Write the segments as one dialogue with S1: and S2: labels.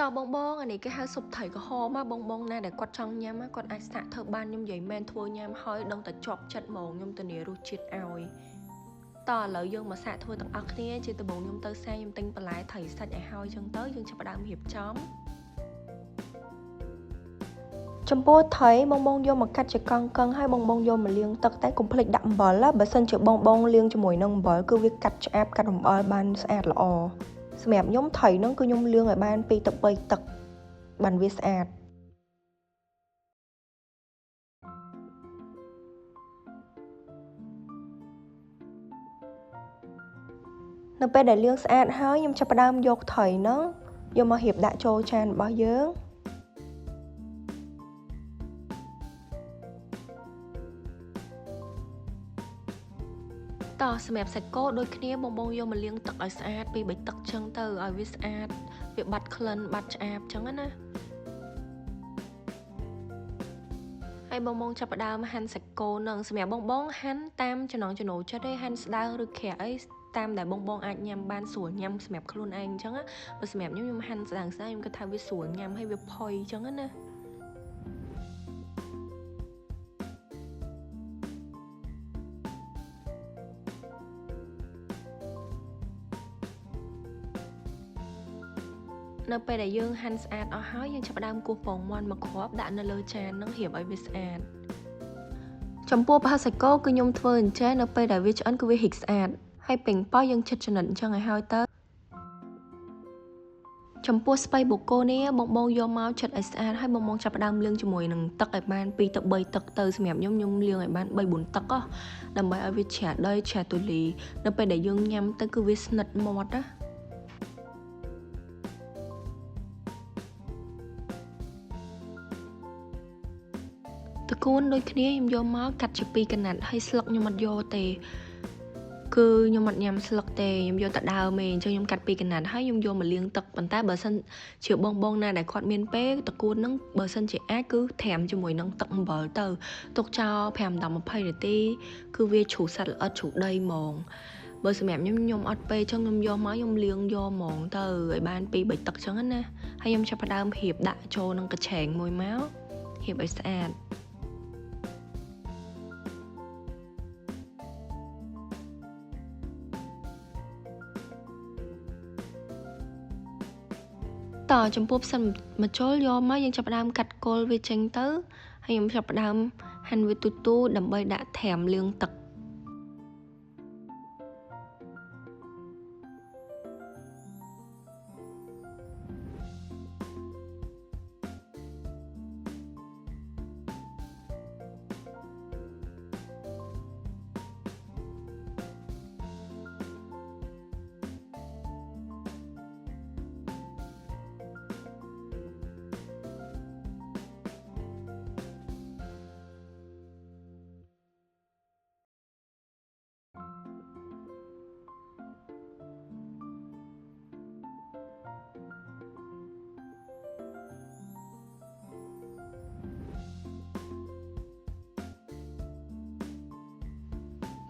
S1: តបងបងអានេះគេហៅស៊ុបត្រីក្រហមបងបងណាដែលគាត់ចង់ញ៉ាំគាត់អាចសាកធ្វើបានខ្ញុំនិយាយមែនធ្វើញ៉ាំហើយដឹងតែជាប់ចិត្តហ្មងខ្ញុំធានារសជាតិឲ្យតឥឡូវយើងមកសាកធ្វើទាំងអស់គ្នាជាដំបូងខ្ញុំទៅផ្សារខ្ញុំទិញបន្លែត្រីសាច់ឲ្យហើយចឹងទៅយើងចាប់ផ្ដើមរៀបចំចំពោះត្រីបងបងយកមកកាត់ជាកង់កង់ហើយបងបងយកមកលាងទឹកតែកុំភ្លេចដាក់អំបិលបើសិនជាបងបងលាងជាមួយនឹងអំបិលគឺវាកាត់ឆ្អាបកាត់អំបិលបានស្អាតល្អសម្រាប់ខ្ញុំត្រីហ្នឹងគឺខ្ញុំលាងឲ្យបាន2ទៅ3ទឹកបានវាស្អាតនៅពេលដែលលាងស្អាតហើយខ្ញុំចាប់ផ្ដើមយកត្រីហ្នឹងយកមករៀបដាក់ចូលចានរបស់យើងតសម្រាប់សាច់គោដូចគ្នាបងបងយកមកលាងទឹកឲ្យស្អាតពី3ទឹកចឹងទៅឲ្យវាស្អាតវាបាត់ក្លិនបាត់ឆ្អាបចឹងណាហើយបងបងចាប់ផ្ដើមហាន់សាច់គោនឹងសម្រាប់បងបងហាន់តាមចំណង់ចំណូលចិត្តឯងហាន់ស្ដើងឬក្រាក់អីតាមដែលបងបងអាចញ៉ាំបានស្រួលញ៉ាំសម្រាប់ខ្លួនឯងអញ្ចឹងបើសម្រាប់ខ្ញុំខ្ញុំហាន់ស្ដើងស្ដើងខ្ញុំគិតថាវាស្រួលញ៉ាំហើយវាផុយអញ្ចឹងណានៅពេលដែលយើងហាន់ស្អាតអស់ហើយយើងចាប់ផ្ដើមគោះពងមាន់មួយគ្រាប់ដាក់នៅលើចាននឹងរៀបឲ្យវាស្អាតចំពោះប្រហិតសាច់គោគឺខ្ញុំធ្វើអញ្ចេះនៅពេលដែលវាឆ្អិនគឺវារីកស្អាតហើយពេញប៉ោះយើងឆិតចំណិតអញ្ចឹងឲ្យហើយទៅចំពោះស្ពៃបូកូនេះបងបងយកមកឆិតឲ្យស្អាតហើយបងបងចាប់ផ្ដើមលាងជាមួយនឹងទឹកឲ្យបាន2ទៅ3ទឹកទៅសម្រាប់ខ្ញុំខ្ញុំលាងឲ្យបាន3 4ទឹកដើម្បីឲ្យវាជ្រះដីជ្រះទូលីនៅពេលដែលយើងញ៉ាំទៅគឺវាស្និទ្ធមាត់ណាតកូនដូចគ្នាខ្ញុំយកមកកាត់ជា2កណាត់ហើយស្លឹកខ្ញុំអត់យកទេគឺខ្ញុំអត់ញ៉ាំស្លឹកទេខ្ញុំយកតែដើមទេអញ្ចឹងខ្ញុំកាត់2កណាត់ហើយខ្ញុំយកមកលាងទឹកប៉ុន្តែបើសិនជាបងបងណាដែលគាត់មានពេលតកូនហ្នឹងបើសិនជាអាចគឺត្រាំជាមួយនឹងទឹកអំបិលទៅទុកចោល5ដល់20នាទីគឺវាជ្រុះសត្វល្អិតជ្រុះដីហ្មងបើសម្រាប់ខ្ញុំខ្ញុំអត់ពេលចឹងខ្ញុំយកមកខ្ញុំលាងយកហ្មងទៅឲ្យបាន2 3ទឹកចឹងណាហើយខ្ញុំចាប់ផ្ដើមរៀបដាក់ចូលនឹងកញ្ឆេងមួយមករៀបឲ្យស្អាតតចំពោះផ្សិតម្ជុលយកមកយើងចាប់ផ្ដើមកាត់គល់វាចេញទៅហើយខ្ញុំចាប់ផ្ដើមហាន់វាទូទូដើម្បីដាក់ត្រាំលាងទឹក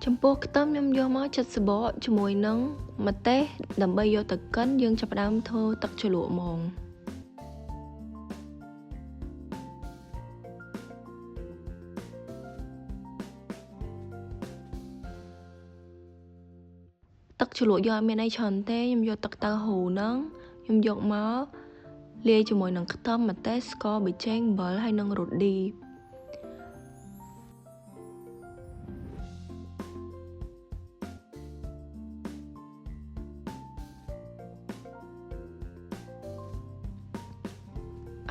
S1: ចំពោះខ្ទឹមខ្ញុំយកមកចិតសបកជាមួយនឹងម្ទេសដើម្បីយកទៅកិនយើងចាប់ផ្ដើមធ្វើទឹកជ្រលក់ហ្មងទឹកជ្រលក់យកអត់មានអីច្រើនទេខ្ញុំយកទឹកតៅហ៊ូហ្នឹងខ្ញុំយកមកលាយជាមួយនឹងខ្ទឹមម្ទេសស្ករប៊ីចេងអំបិលហើយនិងរ៉ូឌី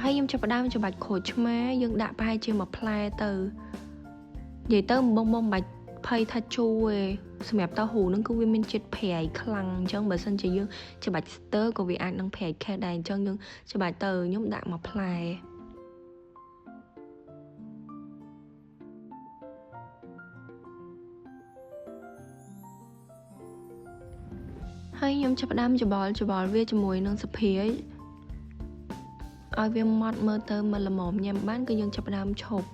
S1: ហើយខ្ញុំចាប់ផ្ដើមច្បាច់ក្រូចឆ្មាយើងដាក់ប្រហែលជាមួយផ្លែទៅនិយាយទៅបងបងមិនបាច់ភ័យថាជូរទេសម្រាប់តៅហ៊ូហ្នឹងគឺវាមានជាតិប្រៃខ្លាំងអញ្ចឹងបើសិនជាយើងច្បាច់ស្ទើក៏វាអាចនឹងប្រៃខេះដែរអញ្ចឹងយើងច្បាច់ទៅខ្ញុំដាក់មួយផ្លែហើយខ្ញុំចាប់ផ្ដើមច្បល់វាជាមួយនឹងសាភាយឲ្យវាម៉ត់មើលទៅមកល្មមញ៉ាំបានគឺយើងចាប់ផ្ដើមឈប់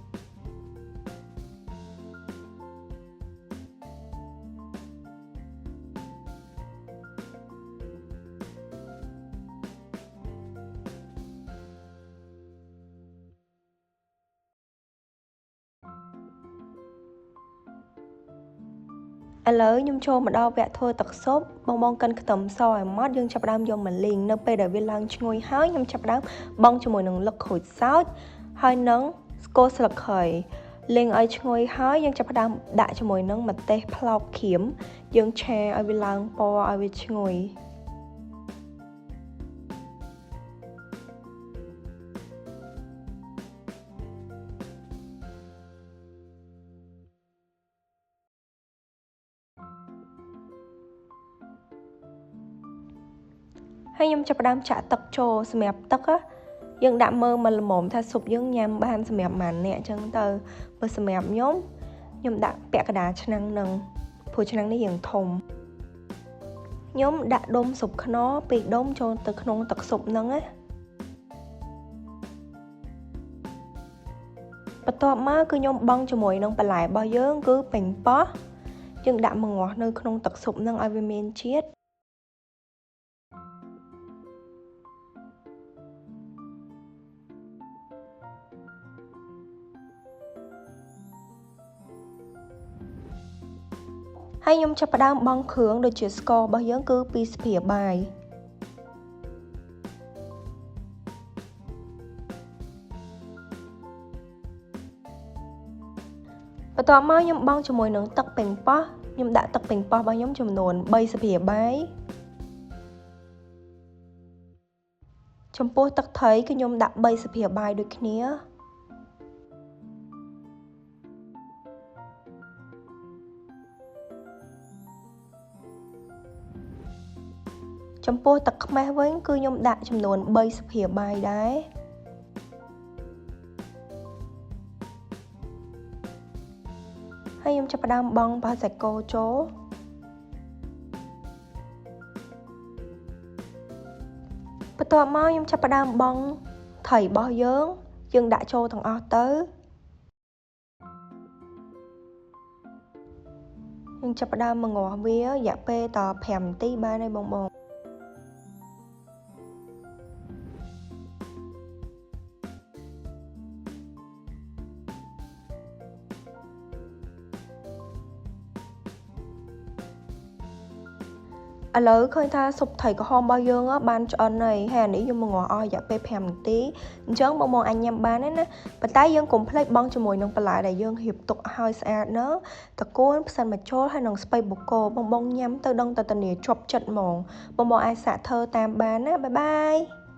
S1: ឥឡូវខ្ញុំចូលមកដល់វគ្គធ្វើទឹកស៊ុបបងបងកិនខ្ទឹមសឲ្យម៉ត់យើងចាប់ផ្ដើមយកមកលីងនៅពេលដែលវាឡើងឈ្ងុយហើយខ្ញុំចាប់ផ្ដើមបង់ជាមួយនឹងលឹកក្រូចសើចហើយនឹងស្ករស្លឹកគ្រៃលីងឲ្យឈ្ងុយហើយយើងចាប់ផ្ដើមដាក់ជាមួយនឹងម្ទេសប្លោកក្រៀមយើងឆាឲ្យវាឡើងពណ៌ឲ្យវាឈ្ងុយហើយខ្ញុំចាប់ផ្ដើមចាក់ទឹកចូលសម្រាប់ទឹកយើងដាក់មើលមកល្មមថាស៊ុបយើងញ៉ាំបានសម្រាប់ប៉ុន្មានអ្នកអញ្ចឹងទៅបើសម្រាប់ខ្ញុំខ្ញុំដាក់ពាក់កណ្ដាលឆ្នាំងនឹងព្រោះឆ្នាំងនេះរៀងធំខ្ញុំដាក់ដុំស៊ុបខ្នុរពីរដុំចូលទៅក្នុងទឹកស៊ុបហ្នឹងណាបន្ទាប់មកគឺខ្ញុំបង់ជាមួយនឹងបន្លែរបស់យើងគឺប៉េងប៉ោះយើងដាក់ម្ងាស់នៅក្នុងទឹកស៊ុបហ្នឹងឲ្យវាមានជាតិហើយខ្ញុំចាប់ផ្ដើមបង់គ្រឿងដូចជាស្កររបស់យើងគឺ2ស្លាបព្រាបាយបន្ទាប់មកខ្ញុំបង់ជាមួយនឹងទឹកប៉េងប៉ោះខ្ញុំដាក់ទឹកប៉េងប៉ោះរបស់ខ្ញុំចំនួន3ស្លាបព្រាបាយចំពោះទឹកត្រីគឺខ្ញុំដាក់3ស្លាបព្រាបាយដូចគ្នាចំពោះទឹកខ្មេះវិញគឺខ្ញុំដាក់ចំនួន3ស្លាបព្រាបាយដែរហើយខ្ញុំចាប់ផ្ដើមបង់ប្រហិតសាច់គោចូលបន្ទាប់មកខ្ញុំចាប់ផ្ដើមបង់ត្រីរបស់យើងយើងដាក់ចូលទាំងអស់ទៅយើងចាប់ផ្ដើមមងាស់វារយៈពេលត5នាទីបានហើយបងបងឥឡូវឃើញថាស៊ុបត្រីក្រហមរបស់យើងបានឆ្អិនហើយហើយអានេះខ្ញុំមងាស់អស់រយៈពេល5នាទីអញ្ចឹងបងបងអាចញ៉ាំបានទេណាប៉ុន្តែយើងកុំភ្លេចបង់ជាមួយនឹងបន្លែដែលយើងរៀបទុកឲ្យស្អាតណាតកួនផ្សិតម្ជុលហើយនិងស្ពៃបូកូបងបងញ៉ាំទៅដឹងតែធានាជាប់ចិត្តហ្មងបងបងអាចសាកធ្វើតាមបានណាបាយបាយ។